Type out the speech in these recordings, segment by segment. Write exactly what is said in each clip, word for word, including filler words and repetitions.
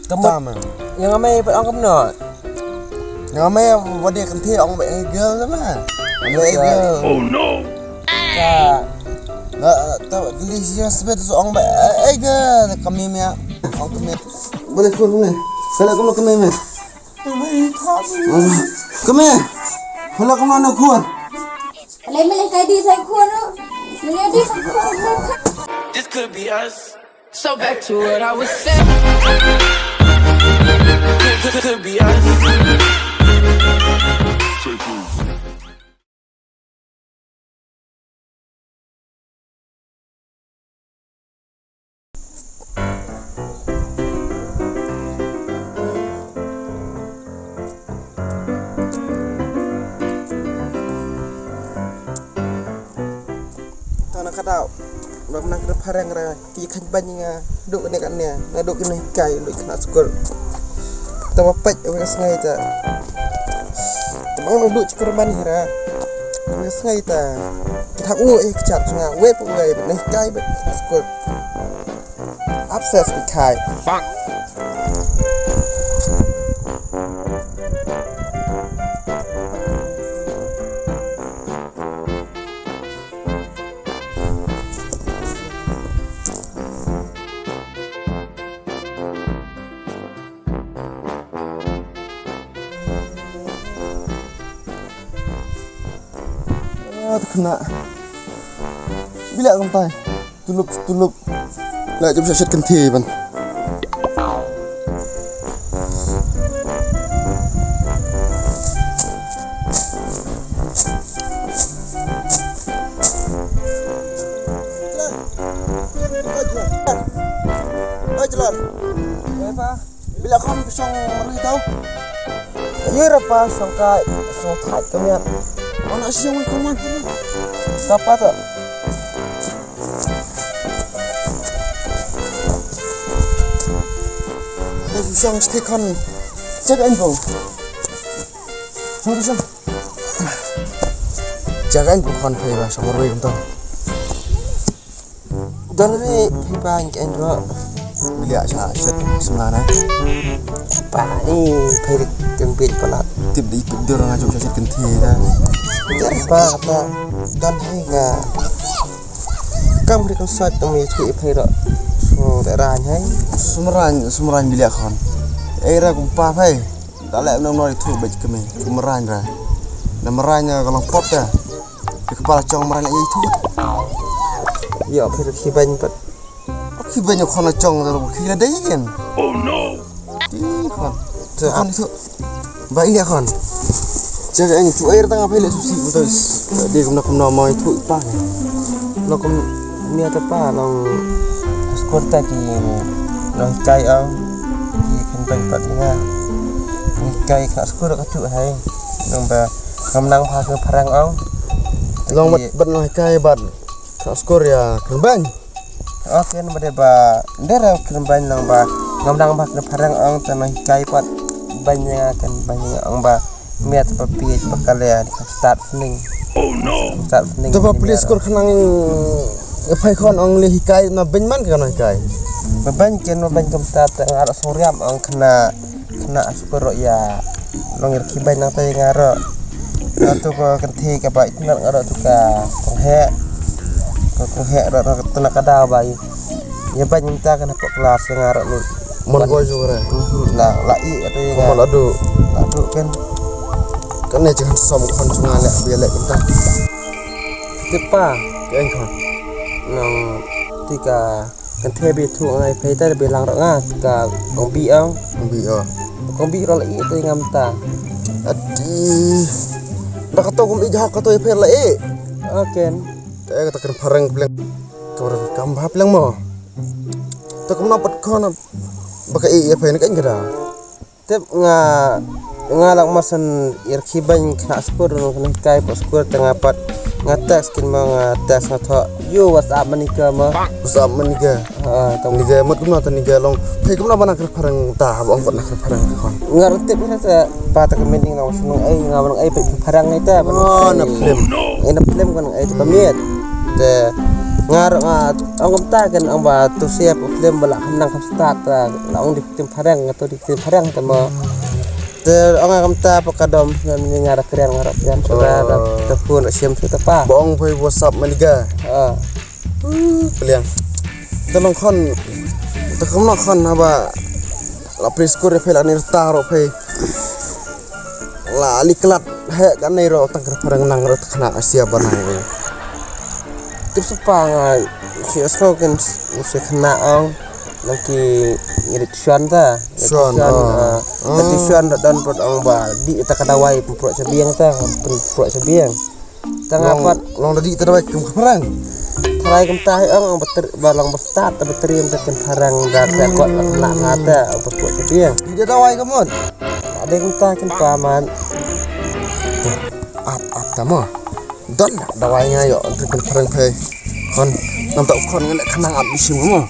Ka mut. Tama. Ïa nga mei pat ong kumno? Ïa nga mei, wat de kynthei ong ba ei girl ma. Ong ba ei girl. Oh no. Ka. La, ta, delicious bet so ong ba ei girl. Ka mei mei. Ong ka mei. Ba de khun mei. Sala kumno ka mei mei. Ka mei. Hala kumno na khun. Alai mei kai di sai khun. Mei di sai khun. This could be us. So back to what I was saying. Could, could, could be us. Tang na ka daw. Ba mynta ka phareng ra ki khan ban nga duk ne kan ne. Nga duk ne kai duk khnat skul. Ta ba pait wa sngai ta. Ta ba nga duk chikar ban ra. Wa sngai ta. Thak u eh kchat nga. Wei pu wei ne kai ba khnat skul. Abses ki kai. Ah, ta khynnah. Bilak kumtai. Tulup, tulup. La jop shat kynthei ban. Oi, Jalor. Oi, Pa. Bilak kham shong mari tau. Ye ra pa shong kai, shong thait ka miat. Ana shong ka man. Ka pa ta. Shong sti khan. Check in bro. Shong shong. Check in bro khan phai ba shong mari tau. Don ri phi ba ngi en ro. Lia cha chet semla na. Pa ni phi ri kem bit palat. Tip di pik dur nga jong cha chet kynthei da. Ker pa ta don hai nga. Kam ri kan sat tong mi thu i phi ro. So da ran hai. Sumran sumran bilia khon. Ei ra kum pa phai. Da leh nong noi thu bit kemi. Sumran ra. Na maran ka long pop da. Ka kpala chong maran la ïa thu. Ïa phi ri khi ban pat. Khi ban khon la chong da khi la dei ken. Oh no. Ti khon. Te khon thu. Ba ïa khon. Che ka eng chu air tang phi le su si u da. Dei kum na kum na mai thu pa. Na kum mia ta pa long skor ta ki long kai ang. Ki khan ban pat nga. Kai ka skor ka chu hai. Nang ba ngam nang pha ka pharang ang. Long mat ban long kai ban. Ka skor ïa kyrban. Ok, nang ba de ba de ra kyrban nang ba ngam nang ba ka pharang ang ta nang kai pat ban ïa kan ban ïa ang ba miat ba pi ba ka le di ka start ning. Oh no. Start ning. Ta ba please kor khnang ïa phai khon ang le hikai na ban man ka na hikai. Ba ban ken ba ban kam ta ta ngar soriam ang khna. Khynnah skul ruh ïa long ïa ki bai nang tai nga ruh. Nga tu ko kynthei ka bai khynnah nga ruh tu ka kong heh. Ko kong heh ruh ruh tu na ka daw bai. Ïa bai nang ta ka na pok klas nga ruh ni. Mon ko ju re. La la i ate nga. Mon adu. La du ken. Kan ne jeng som khon ju nga leh bia leh kynta. Tipa. Ken khon. Nang tika. Kan the bi thu ngai phai ta bi lang ra nga ka kong bi ang. Kong bi oh. Kong bi ro la i te ngam ta. Ati. Ba ka to kong bi jahak ka to i phai la i. Aken. Te ka ta kan pharang pleng. Ka ro kam ba pleng mo. Ta kam na pat khon ba ka i ya phai na kan ka da. Tip nga nga lak masan ir khibang kena skur no kena kai po skur tengah pat nga teks kin ma nga teks nga tho. Yo, what's up manika ma? What's up manika? Ha, tong niga mut kumna ta niga long. Thei kumna ba na kena pharang ta ba ong pat na kena pharang kon. Nga tip nga ta pa ta kemending na wasnung ai nga nung ai pa pharang ai ta. Oh, na film. Ai na film kon ai ta pamit. Te Nga ruh nga ong kumta, kan ong ba tu siap film ba la khnang kam start ta, la ong dei ktien phareng, nga tu dei ktien phareng ta mo. Te ong nga kumta, pa ka dom nga ruh kriang, nga ruh kriang, shuwa da phone ruh shim shuwa ta pa. Ba ong phi WhatsApp maliga. Ah. Pliang. Te long khon, te kumno khon haba la preschool ruh phi, la nirta ruh phi. La li klat he kane ruh tang ka phareng nang ruh, te khynnah asia ba nang ruh. Tip sa pa nga, shi asko kin shi khynnah ong nang ki ngi rit shuan ta. Shuan, ah. Nang ki shuan ruh don pat ong ba dih ta ka dawai pynpruh sha biang ta, pynpruh sha biang. Tang apat long da dih ta dawai kum ka phareng. Tharai kumta hi ong, ong ba ter-, ba long ba start ta ba triem ta kum phareng da ka kot la khynnah nga ta, ong ba kot ka biang. Dih da dawai ka mut. Ade kumta kin pa man. Ap, ap ta mo. Don da dawai nga ïoh triem kum phareng phi. Khon, nam ta khon nga leh khnang ap bishim mo.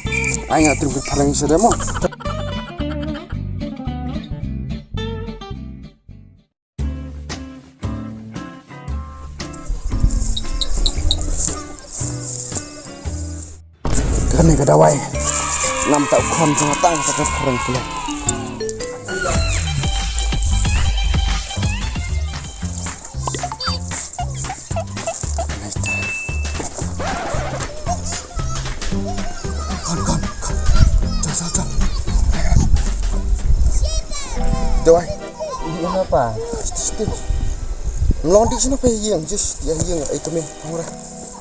Ai nga triem kum phareng sha de mo. Kane ka dawai. Ngam ta u khon jong nga tang sa ka phareng pule. Khon, khon, khon. Jom, jom, jom. Dawai. Ini apa? Melong di sini apa yang? Just ya yang itu mi. Murah.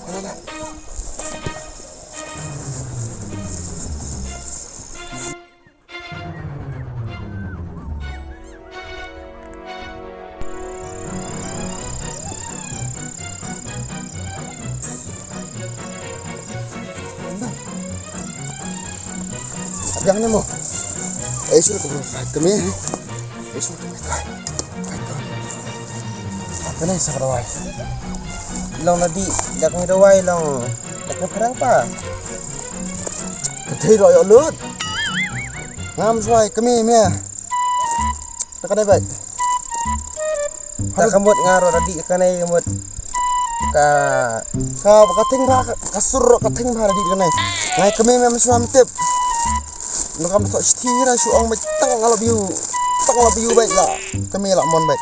Mana dah? Biang ne mo. Eh, sure ko bro. Kami. Eh, sure ko. Kane sa ka dawai. Long na di, dak ni dawai long. Dak ni phareng pa. Ka thei ro yo lut. Ngam swai kami mia. Ta ka dai bai. Ta ka mut nga ro da di kane ka mut. Ka, ka, ka thing ba, ka sur ro ka thing ba da di kane. Ngai kami mem swam tip. Nukam to sti ra shu ong bai tang love you. Tang love you bai la. Kami la mon bai.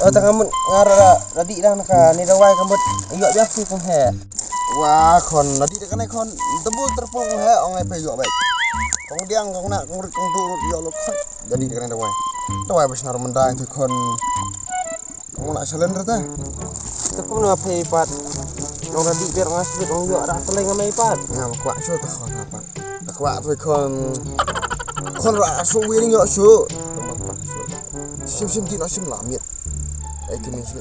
Eh, tang ka mut nga ro da, da di dang ka ni dawai ka mut. Yo biak si kong he. Wa khon, da di kane khon. Double triple kong he, ong ai pe yo bai. Kong diang, kong na, kong rit, kong du, yo lo khon. Jadi kane dawai. Dawai bas nar mendai tu khon. Kong na salen rata. Tu khon na phe pat. Nong radi ber ngas bit nong yo ra teleng ngamai pat. Ngam kwak shu tu khon apa. Kwak tu khon. Khon ra shu wiring yo shu. Sim sim ti na sim lamit. Ai kini shu.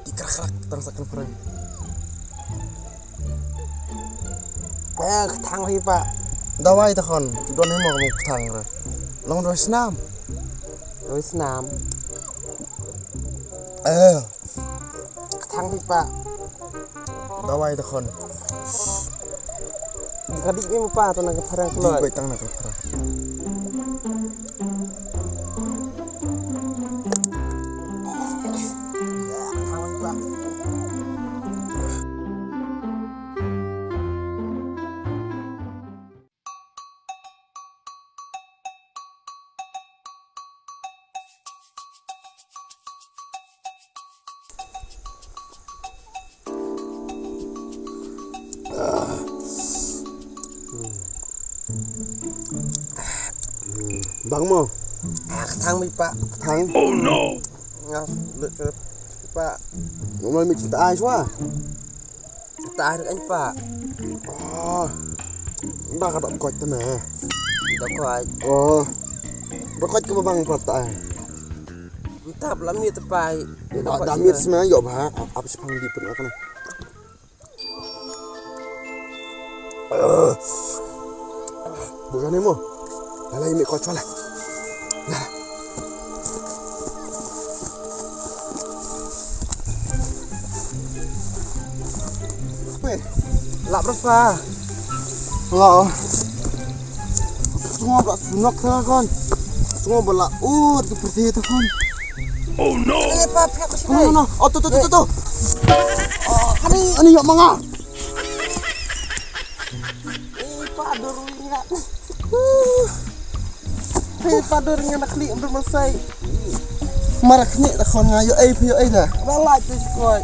Ti krak krak tang sa kan prai. Eh, kthang hi pa. Dawai ta khon, don hi mo ka mut kthang ra. Long dawai snam. Dawai snam. Eh. Kthang hi pa. Dawai ta khon. Ka dik mi mo pa ta na ka pharang kloi. Dik bai tang na ka pharang. Bang mo. Ah, kthang mi pa. Kthang. Oh no. Nga lut pa. Mo mi cinta ai swa. Cinta ai kan pa. Oh. Ba ka dok koit te me. Dok koit. Oh. Dok koit ke bang pa ta ai. Entah pula mi te pai. Da mi te me yo ba ap sipang di pun kan. Bukan ni mo. Lalai mi kau cuala. Nah. Weh, lap rasa. Lah. Semua bak sunok sana kan. Semua bela ut seperti itu kan. Oh no. Eh, pa, pa, pa, no, no, no. Oh, tu, tu, tu, tu, tu. Oh, ani, ani yok manga. Hei, padur nga na khlieh, em, dur masai. Mara khnieh da khon nga, ïoh ei phi, ïoh ei da. Ba lait tu shkoi.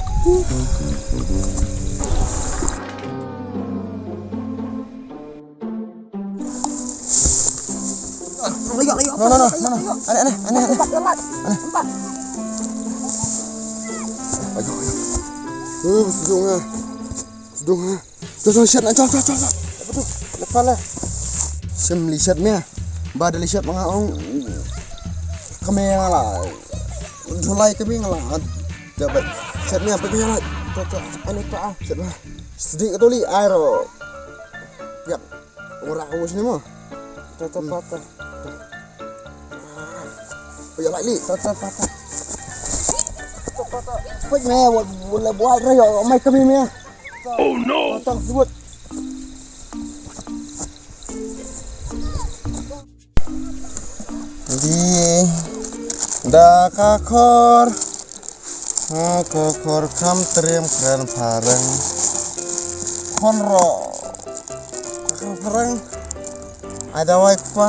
Layok, layok. No, no, no, no, no. Ane, ane, ane, ane. Empat, empat. Empat. Ayo, ayo. Eh, sdung ah. Sdung ah. Jom, jom, shet na, jom, jom, jom, jom. Apa tu? Lepas lah. Shem li shet mia. Ba da li shet ma nga ong. Kami nga la. Dhulai kami nga la. Jabat. Shet mia, apa tu yang la? Jom, jom. Ane pa ah. Shet lah. Sding ka tu li ai ro. Yap. Ora ka wus ni mo. Tata pata. Paya lai li. Tata pata. Put me, wala buat re yo, mai kami me. Oh no. Tang sebut. Di da ka khor. Ha ka khor kham triem kren phareng. Khon ro. Ka phareng. Ai dawai kpa.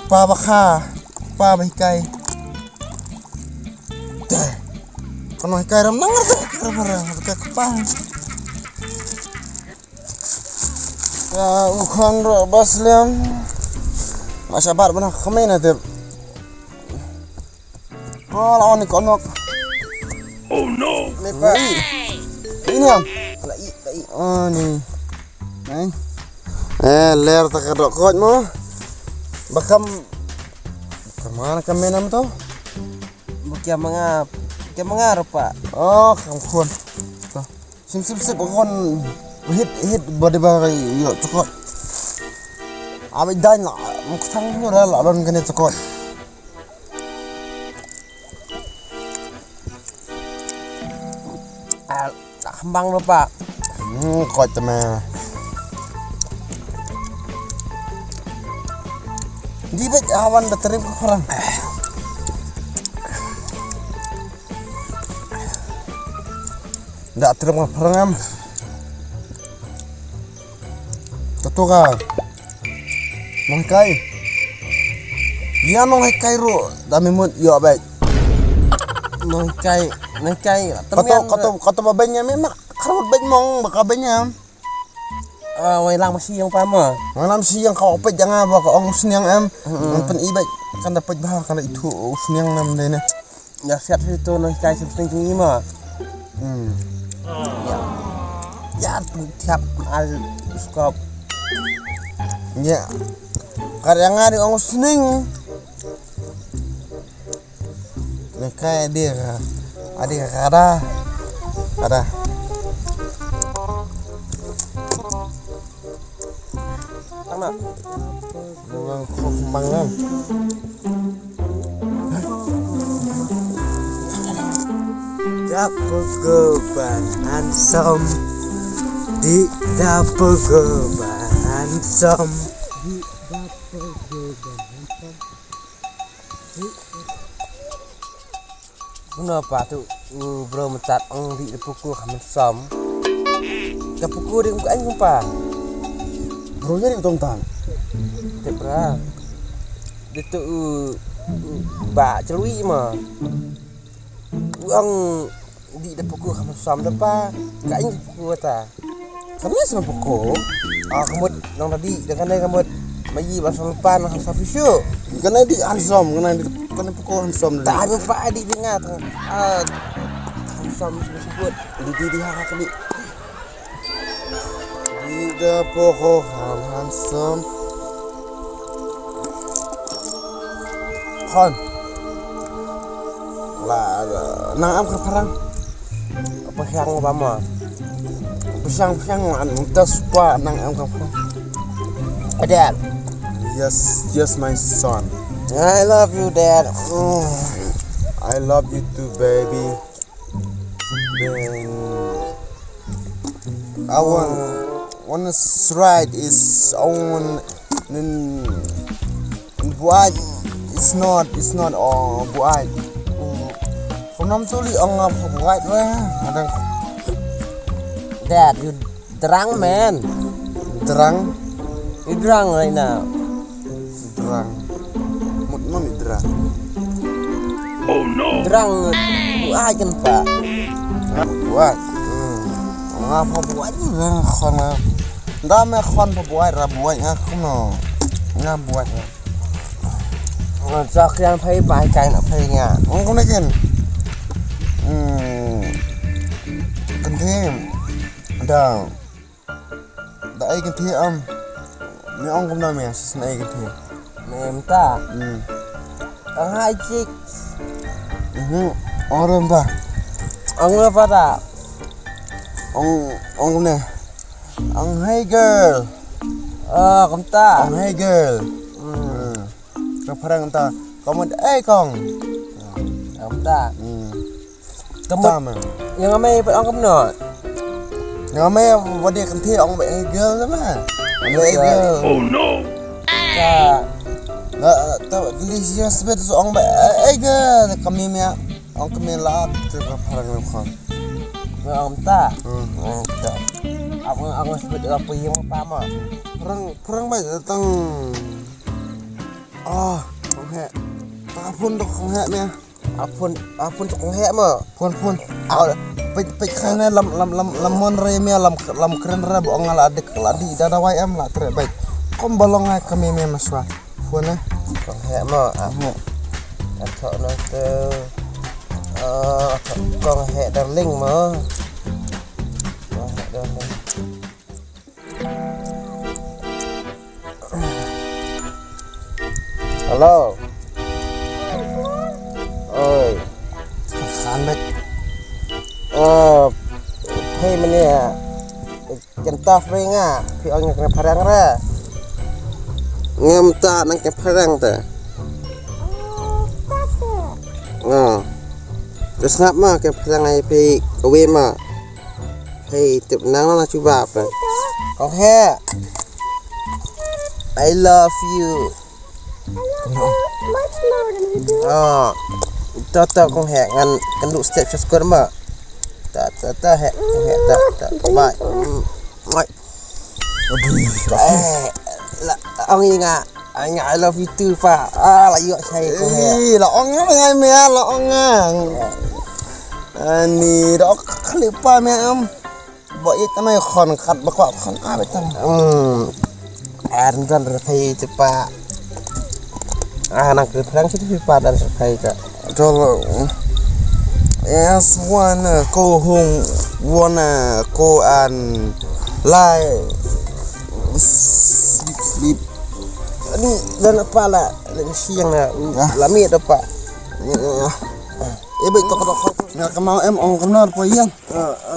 Kpa ba kha. Kpa ba hikai. Deh. Kono hikai ram nang ngerti ka phareng. Ka kpa. Ya, u khon ro ba sliam. Ma shabar bana khmai na tip. Ko la on ko nok. Oh no. Me pa. Ini am. La i, la i. Oh ni. Nai. Eh, ler ta ka dok kot mo. Bakam. Kamana ka menam to? Bakia manga, bakia manga rupa. Oh, kam khun. To. Sim, sim, sim, kon hit, hit, body ba yo, cokot. Abi dan la, muk thang nyo la, la, lon kene cokot. Ah, tak kembang lo, Pak. Hmm, kot tema. Di bet awan da terim ka phareng. Da terim ka phareng am. Tatu ka. Nonghikai. Ïa nonghikai ruh da me mut ïoh beit. Nonghikai, nonghikai. Kato, kato, kato ba beit ïa me mak. Kharut beit mong ba ka beit ïa. Ah, wai lang masi ïa pa ma. Wai lang masi ïa ka peit ïa nga ba ka ong sniang em. Ngan pyn i beit. Kan da peit ba kan da ithuh sniang nam dei ne. Ïa siat hi to nonghikai sniang sniang ma. Hmm. Ïa. Ïa tu thiap al skop. Ïa. Kar ïa nga di ong sniang. Nonghikai adi ka, adi ka kada. Kada. Tang na. Nang khok mangan. Dap go ban handsome. Di dap go ban handsome. Di dap go ban handsome. Mano pa tu, u bro mynta ong di da puku kham handsome. Ka puku di ka ain kumpa. Bro ïa di tong tang. Te pra. Di tu u, u ba chlui ma. U ong di da puku kham handsome da pa. Ka ain puku ta. Kane sma poko. Ah, ka mut nang tadi da kane ka mut. Mayi ba sol pan handsome shu. Kane di handsome, kane di, kane poko handsome di. Ta ba pa di bingat. Ah, handsome shu shu. Di di di ha ha kali. Di da poko handsome. Khon. La, la, nang am ka phareng. Pyrshang ba ma. Pyrshang, pyrshang, an tas pa nang am ka phareng. Dad. Yes, yes, my son. I love you, Dad. Mm. I love you too, baby. Then I want, want to ride is I want, then, buat is not, is not, oh, buat. Kumnam tuli ong ap buat weh. Ada. Dad, you drunk, man. Drunk? You drunk right now. Drang. Mut non i drang. Oh no. Drang. Buat kan pa. Buat. Hmm. Nga pa buat drang khon nga. Nda me khon pa buat ra buat nga khon no. Nga buat nga. Nga sa khian phai pai kai na phai nga. Ong khon kin. Hmm. Kan thim. Drang. Da ai kynthih am. Me ong kumno me shisha ai kynthih. Me mynta. Hmm. Ang hai chik. Mhm. Ong re mynta. Ong re pa ta. Ong ong kumne. Ong hey girl. Ah, kumta. Ong hey girl. Hmm. Ka phareng ta. Kong mut ei kong. Kumta. Hmm. Ka mut. Tama. Ïa nga mei pat ong kumno. Ïa nga mei wat ïa kynthih ong ba ei girl ma. Ba ei girl. Oh no. Ka. La ta delicious bit so ong ba ei girl ka mei mei ong ka mei la te ka phareng khon. Nga ong ta. Hmm. Ong ta. Apa ang sebut apa yang apa ma. Phareng phareng ba tang. Ah, kong heh. Ta phone to kong heh mei. A phone, a phone to kong heh mo. Phone, phone. Au, peit, peit kane lam, lam, lam, lam mon re mei, lam, lam kren re ba ong la dik, la di da dawai em la tre bait. Kom ba long ai ka mei mei maswa. Phone eh. Kong heh mo. A. Mo. A thok no te. A thok kong heh darling mo. Kong heh darling. Hello. Oi. Khan bet. Oh, hey mane. Kynta phi nga, phi ong nga phareng re. Ngam ta nang ka phareng te. Nga. Te sngap ma ka phareng ai phi kawe ma. Hey, tip nang na chuba pe. Kong heh. I love you. I love you much more than you do. Oh. To to kong heh ngan kan du step sha skor ma. To to to heh kong heh to to bye. Mm. Bye. Aduh, eh, la ong i nga. Ai nga I love you too pa. Ah, la ïoh shai ko he. Eh, la ong nga ngai me la ong nga. Ani dok khali pa me am. Bo it mai khon khat ba ko khon ka betam. Hmm. Ar dan re phai te pa. Ah, nang ke phrang shu te pa dan re phai ka. Dol. Yes, one, uh, ko hung, one, uh, ko an lai. Bip, bip. Ani dan apa la, la siang la, la mi apa. Ya, ya, ya. Eh, baik tok tok. Ya, kemau em ong kenar po yang.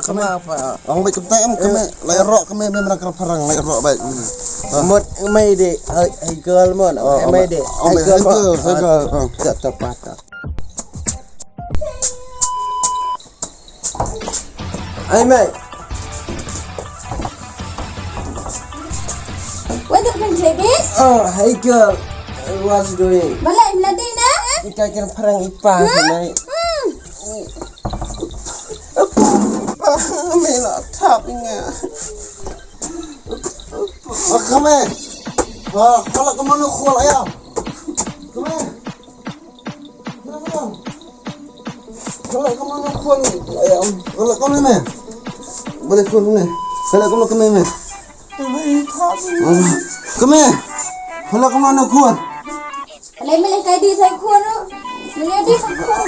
Kemau apa? Ong baik kemta em kemai, lai rok kemai, memang kena perang lai rok baik. Mut mai de, hai girl mon, mai de. Ong baik hai girl, hai girl. Tak tepat. Hey mate. What happened, J B? Oh, hey girl. What you doing? Balai melati na? Ika kena perang ipa, mate. Hmm. Me la tap inga. Oh, come here. Oh, kalau kamu nak kuat ayam. Come here. Hala ka mano khun. Hala ka mano me. Bale khun me. Hala ka mano me. Ka me. Hala ka mano khun. Hala me le kai di sai khun. Mene di sai khun.